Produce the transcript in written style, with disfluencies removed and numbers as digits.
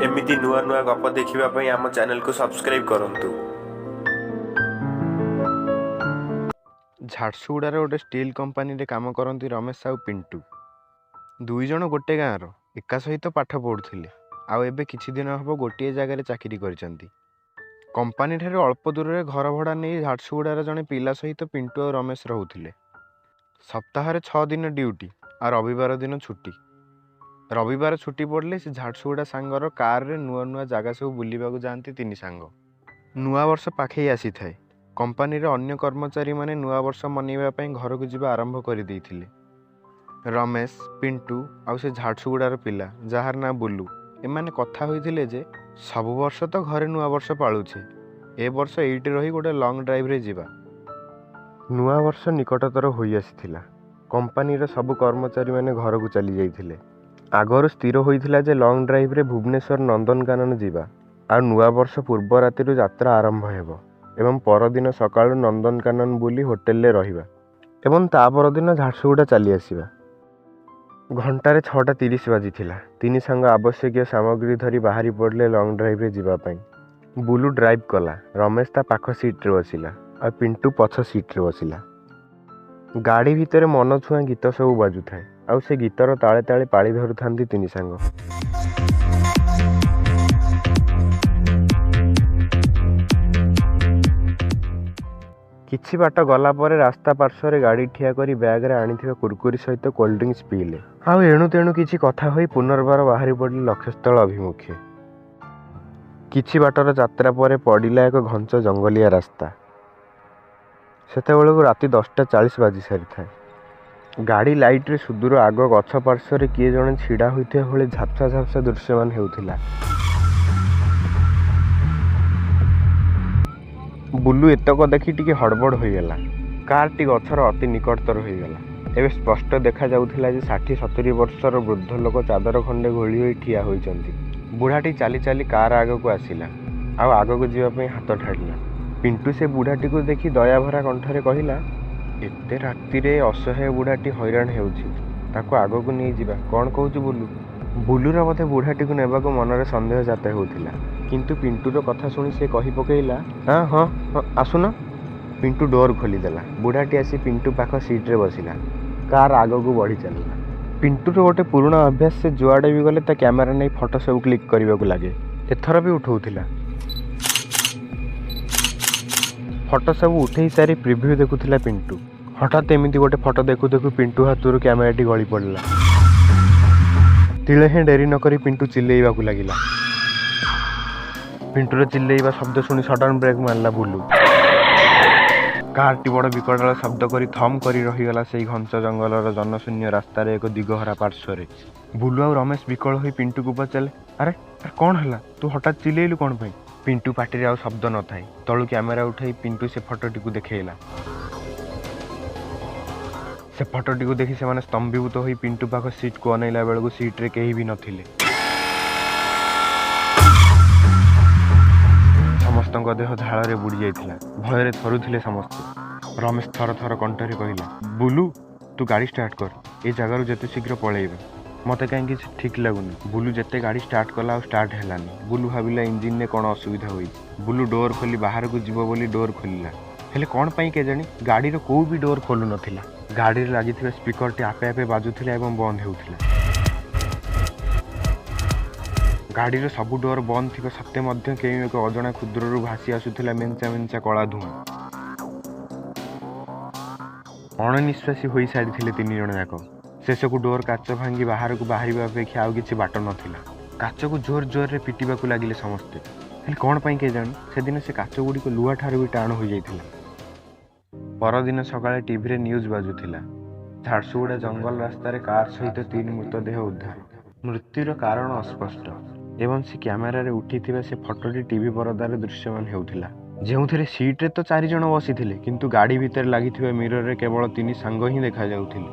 ଏମିତି ନୂଆ ନୂଆ ଗପ ଦେଖିବା ପାଇଁ ଆମ ଚ୍ୟାନେଲକୁ ସବସ୍କ୍ରାଇବ୍ କରନ୍ତୁ। ଝାରସୁଗୁଡ଼ାର ଗୋଟେ ଷ୍ଟିଲ୍ କମ୍ପାନୀରେ କାମ କରନ୍ତି ରମେଶ ଆଉ ପିଣ୍ଟୁ। ଦୁଇ ଜଣ ଗୋଟେ ଗାଁର, ଏକା ସହିତ ପାଠ ପଢ଼ୁଥିଲେ ଆଉ ଏବେ କିଛି ଦିନ ହେବ ଗୋଟିଏ ଜାଗାରେ ଚାକିରି କରିଛନ୍ତି। କମ୍ପାନୀଠାରୁ ଅଳ୍ପ ଦୂରରେ ଘର ଭଡ଼ା ନେଇ ଝାରସୁଗୁଡ଼ାର ଜଣେ ପିଲା ସହିତ ପିଣ୍ଟୁ ଆଉ ରମେଶ ରହୁଥିଲେ। ସପ୍ତାହରେ 6 ଦିନ ଡ୍ୟୁଟି ଆଉ ରବିବାର ଦିନ ଛୁଟି। ରବିବାର ଛୁଟି ପଡ଼ିଲେ ସେ ଝାରସୁଗୁଡ଼ା ସାଙ୍ଗର କାରରେ ନୂଆ ନୂଆ ଜାଗା ସବୁ ବୁଲିବାକୁ ଯାଆନ୍ତି ତିନି ସାଙ୍ଗ। ନୂଆବର୍ଷ ପାଖେଇ ଆସିଥାଏ। କମ୍ପାନୀର ଅନ୍ୟ କର୍ମଚାରୀମାନେ ନୂଆବର୍ଷ ମନେଇବା ପାଇଁ ଘରକୁ ଯିବା ଆରମ୍ଭ କରିଦେଇଥିଲେ। ରମେଶ, ପିଣ୍ଟୁ ଆଉ ସେ ଝାରସୁଗୁଡ଼ାର ପିଲା, ଯାହାର ନାଁ ବୁଲୁ, ଏମାନେ କଥା ହୋଇଥିଲେ ଯେ ସବୁ ବର୍ଷ ତ ଘରେ ନୂଆବର୍ଷ ପାଳୁଛେ, ଏ ବର୍ଷ ଏଇଠି ରହି ଗୋଟେ ଲଙ୍ଗ୍ ଡ୍ରାଇଭ୍ରେ ଯିବା। ନୂଆବର୍ଷ ନିକଟତର ହୋଇ ଆସିଥିଲା। କମ୍ପାନୀର ସବୁ କର୍ମଚାରୀମାନେ ଘରକୁ ଚାଲି ଯାଇଥିଲେ। ଆଗରୁ ସ୍ଥିର ହୋଇଥିଲା ଯେ ଲଙ୍ଗ୍ ଡ୍ରାଇଭ୍ରେ ଭୁବନେଶ୍ୱର ନନ୍ଦନକାନନ ଯିବା ଆଉ ନୂଆବର୍ଷ ପୂର୍ବ ରାତିରୁ ଯାତ୍ରା ଆରମ୍ଭ ହେବ ଏବଂ ପରଦିନ ସକାଳୁ ନନ୍ଦନକାନନ ବୁଲି ହୋଟେଲରେ ରହିବା ଏବଂ ତା ପରଦିନ ଝାରସୁଗୁଡ଼ା ଚାଲି ଆସିବା। ଘଣ୍ଟାରେ 6:30 ବାଜିଥିଲା। ତିନି ସାଙ୍ଗ ଆବଶ୍ୟକୀୟ ସାମଗ୍ରୀ ଧରି ବାହାରି ପଡ଼ିଲେ ଲଙ୍ଗ୍ ଡ୍ରାଇଭ୍ରେ ଯିବା ପାଇଁ। ବୁଲୁ ଡ୍ରାଇଭ୍ କଲା, ରମେଶ ତା ପାଖ ସିଟ୍ରେ ବସିଲା ଆଉ ପିଣ୍ଟୁ ପଛ ସିଟ୍ରେ ବସିଲା। ଗାଡ଼ି ଭିତରେ ମନଛୁଆଁ ଗୀତ ସବୁ ବାଜୁଥାଏ ଆଉ ସେ ଗୀତର ତାଳେ ତାଳେ ପାଳି ଧରୁଥାନ୍ତି ତିନି ସାଙ୍ଗ। କିଛି ବାଟ ଗଲା ପରେ ରାସ୍ତା ପାର୍ଶ୍ୱରେ ଗାଡ଼ି ଠିଆ କରି ବ୍ୟାଗ୍ରେ ଆଣିଥିବା କୁରକୁରି ସହିତ କୋଲ୍ଡ ଡ୍ରିଙ୍କସ୍ ପିଇଲେ ଆଉ ଏଣୁ ତେଣୁ କିଛି କଥା ହୋଇ ପୁନର୍ବାର ବାହାରି ପଡ଼ିଲେ ଲକ୍ଷ୍ୟସ୍ଥଳ ଅଭିମୁଖେ। କିଛି ବାଟର ଯାତ୍ରା ପରେ ପଡ଼ିଲା ଏକ ଘଞ୍ଚ ଜଙ୍ଗଲିଆ ରାସ୍ତା। ସେତେବେଳକୁ ରାତି 10:40 ବାଜି ସାରିଥାଏ। ଗାଡ଼ି ଲାଇଟ୍ରେ ସୁଦୂର ଆଗ ଗଛ ପାର୍ଶ୍ୱରେ କିଏ ଜଣେ ଛିଡ଼ା ହୋଇଥିବା ଭଳି ଝାପ୍ସା ଝାପ୍ସା ଦୃଶ୍ୟମାନ ହେଉଥିଲା। ବୁଲୁ ଏତକ ଦେଖି ଟିକେ ହଡ଼ବଡ଼ ହୋଇଗଲା। କାର୍ଟି ଗଛର ଅତି ନିକଟତର ହୋଇଗଲା। ଏବେ ସ୍ପଷ୍ଟ ଦେଖାଯାଉଥିଲା ଯେ 60-70 ବର୍ଷର ବୃଦ୍ଧ ଲୋକ ଚାଦର ଖଣ୍ଡେ ଘୋଳି ହୋଇ ଠିଆ ହୋଇଛନ୍ତି। ବୁଢ଼ାଟି ଚାଲି ଚାଲି କାର ଆଗକୁ ଆସିଲା ଆଉ ଆଗକୁ ଯିବା ପାଇଁ ହାତ ଠାରିଲା। ପିଣ୍ଟୁ ସେ ବୁଢ଼ାଟିକୁ ଦେଖି ଦୟାଭରା କଣ୍ଠରେ କହିଲା, ଏତେ ରାତିରେ ଅସହାୟ ବୁଢ଼ାଟି ହଇରାଣ ହେଉଛି, ତାକୁ ଆଗକୁ ନେଇଯିବା, କ'ଣ କହୁଛୁ ବୁଲୁ? ବୁଲୁର ବୋଧେ ବୁଢ଼ାଟିକୁ ନେବାକୁ ମନରେ ସନ୍ଦେହ ଜାତ ହେଉଥିଲା, କିନ୍ତୁ ପିଣ୍ଟୁର କଥା ଶୁଣି ସେ କହି ପକେଇଲା, ହଁ ହଁ ହଁ, ଆସୁନ। ପିଣ୍ଟୁ ଡୋର୍ ଖୋଲିଦେଲା। ବୁଢ଼ାଟି ଆସି ପିଣ୍ଟୁ ପାଖ ସିଟ୍ରେ ବସିଲା। କାର୍ ଆଗକୁ ବଢ଼ି ଚାଲିଲା। ପିଣ୍ଟୁର ଗୋଟେ ପୁରୁଣା ଅଭ୍ୟାସ, ସେ ଯୁଆଡ଼େ ବି ଗଲେ ତା କ୍ୟାମେରା ନେଇ ଫଟୋ ସବୁ କ୍ଲିକ୍ କରିବାକୁ ଲାଗେ। ଏଥର ବି ଉଠଉଥିଲା। ଫଟୋ ସବୁ ଉଠେଇ ସାରି ପ୍ରିଭ୍ୟୁ ଦେଖୁଥିଲା ପିଣ୍ଟୁ। ହଠାତ୍ ଏମିତି ଗୋଟେ ଫଟୋ ଦେଖୁ ଦେଖୁ ପିଣ୍ଟୁ ହାତରୁ କ୍ୟାମେରାଟି ଗଳି ପଡ଼ିଲା। ତିଳେ ହେଁ ଡେରି ନକରି ପିଣ୍ଟୁ ଚିଲେଇବାକୁ ଲାଗିଲା। ପିଣ୍ଟୁର ଚିଲେଇବା ଶବ୍ଦ ଶୁଣି ସଡନ୍ ବ୍ରେକ୍ ମାରିଲା ବୁଲୁ। କାର୍ଟି ବଡ଼ ବିକଟାଳ ଶବ୍ଦ କରି ଥମ୍ କରି ରହିଗଲା ସେଇ ଘଞ୍ଚ ଜଙ୍ଗଲର ଜନଶୂନ୍ୟ ରାସ୍ତାରେ ଏକ ଦିଗହରା ପାର୍ଶ୍ୱରେ। ବୁଲୁ ଆଉ ରମେଶ ବିକଳ ହୋଇ ପିଣ୍ଟୁକୁ ପଚାରିଲେ, ଆରେ ଆରେ କ'ଣ ହେଲା, ତୁ ହଠାତ୍ ଚିଲେଇଲୁ କ'ଣ ପାଇଁ? ପିଣ୍ଟୁ ପାଟିରେ ଆଉ ଶବ୍ଦ ନଥାଏ। ତଳୁ କ୍ୟାମେରା ଉଠାଇ ପିଣ୍ଟୁ ସେ ଫଟୋଟିକୁ ଦେଖେଇଲା। ସେ ଫଟୋଟିକୁ ଦେଖି ସେମାନେ ସ୍ତମ୍ଭୀଭୂତ ହୋଇ ପିଣ୍ଟୁ ପାଖ ସିଟ୍କୁ ଅନେଇଲା ବେଳକୁ ସିଟ୍ରେ କେହି ବି ନଥିଲେ। ସମସ୍ତଙ୍କ ଦେହ ଝାଳରେ ବୁଡ଼ି ଯାଇଥିଲା। ଭୟରେ ଥରୁଥିଲେ ସମସ୍ତେ। ରମେଶ ଥର ଥର କଣ୍ଠରେ କହିଲା, ବୁଲୁ ତୁ ଗାଡ଼ି ଷ୍ଟାର୍ଟ କର, ଏ ଜାଗାରୁ ଯେତେ ଶୀଘ୍ର ପଳେଇବା, ମୋତେ କାହିଁ କିଛି ଠିକ୍ ଲାଗୁନି। ବୁଲୁ ଯେତେ ଗାଡ଼ି ଷ୍ଟାର୍ଟ କଲା ଆଉ ଷ୍ଟାର୍ଟ ହେଲାନି। ବୁଲୁ ଭାବିଲା ଇଞ୍ଜିନରେ କ'ଣ ଅସୁବିଧା ହୋଇଛି। ବୁଲୁ ଡୋର୍ ଖୋଲି ବାହାରକୁ ଯିବ ବୋଲି ଡୋର୍ ଖୋଲିଲା, ହେଲେ କ'ଣ ପାଇଁ କେଜାଣି ଗାଡ଼ିର କେଉଁ ବି ଡୋର୍ ଖୋଲୁ ନଥିଲା। ଗାଡ଼ିରେ ଲାଗିଥିବା ସ୍ପିକରଟି ଆପେ ଆପେ ବାଜୁଥିଲା ଏବଂ ବନ୍ଦ ହେଉଥିଲା। ଗାଡ଼ିର ସବୁ ଡୋର୍ ବନ୍ଦ ଥିବା ସତ୍ତ୍ୱେ ମଧ୍ୟ କେଉଁ ଏକ ଅଜଣା କ୍ଷୁଦ୍ରରୁ ଭାସି ଆସୁଥିଲା ମେଞ୍ଚା ମେଞ୍ଚା କଳା ଧୂଆଁ। ଅଣନିଶ୍ୱାସୀ ହୋଇସାରିଥିଲେ ତିନି ଜଣ ଯାକ। ଶେଷକୁ ଡୋର୍ କାଚ ଭାଙ୍ଗି ବାହାରକୁ ବାହାରିବା ଅପେକ୍ଷା ଆଉ କିଛି ବାଟ ନଥିଲା। କାଚକୁ ଜୋର ଜୋରରେ ପିଟିବାକୁ ଲାଗିଲେ ସମସ୍ତେ, ହେଲେ କ'ଣ ପାଇଁ କେଜାଣି ସେଦିନ ସେ କାଚ ଗୁଡ଼ିକ ଲୁହାଠାରୁ ବି ଟାଣ ହୋଇଯାଇଥିଲା। ପରଦିନ ସକାଳେ ଟିଭିରେ ନ୍ୟୁଜ୍ ବାଜୁଥିଲା। ଝାରସୁଗୁଡ଼ା ଜଙ୍ଗଲ ରାସ୍ତାରେ କାର୍ ସହିତ 3 ମୃତଦେହ ଉଦ୍ଧାର। ମୃତ୍ୟୁର କାରଣ ଅସ୍ପଷ୍ଟ ଏବଂ ସେ କ୍ୟାମେରାରେ ଉଠିଥିବା ସେ ଫଟୋଟି ଟିଭି ପରଦାରେ ଦୃଶ୍ୟମାନ ହେଉଥିଲା, ଯେଉଁଥିରେ ସିଟ୍ରେ ତ 4 ଜଣ ବସିଥିଲେ, କିନ୍ତୁ ଗାଡ଼ି ଭିତରେ ଲାଗିଥିବା ମିରରରେ କେବଳ 3 ସାଙ୍ଗ ହିଁ ଦେଖାଯାଉଥିଲେ।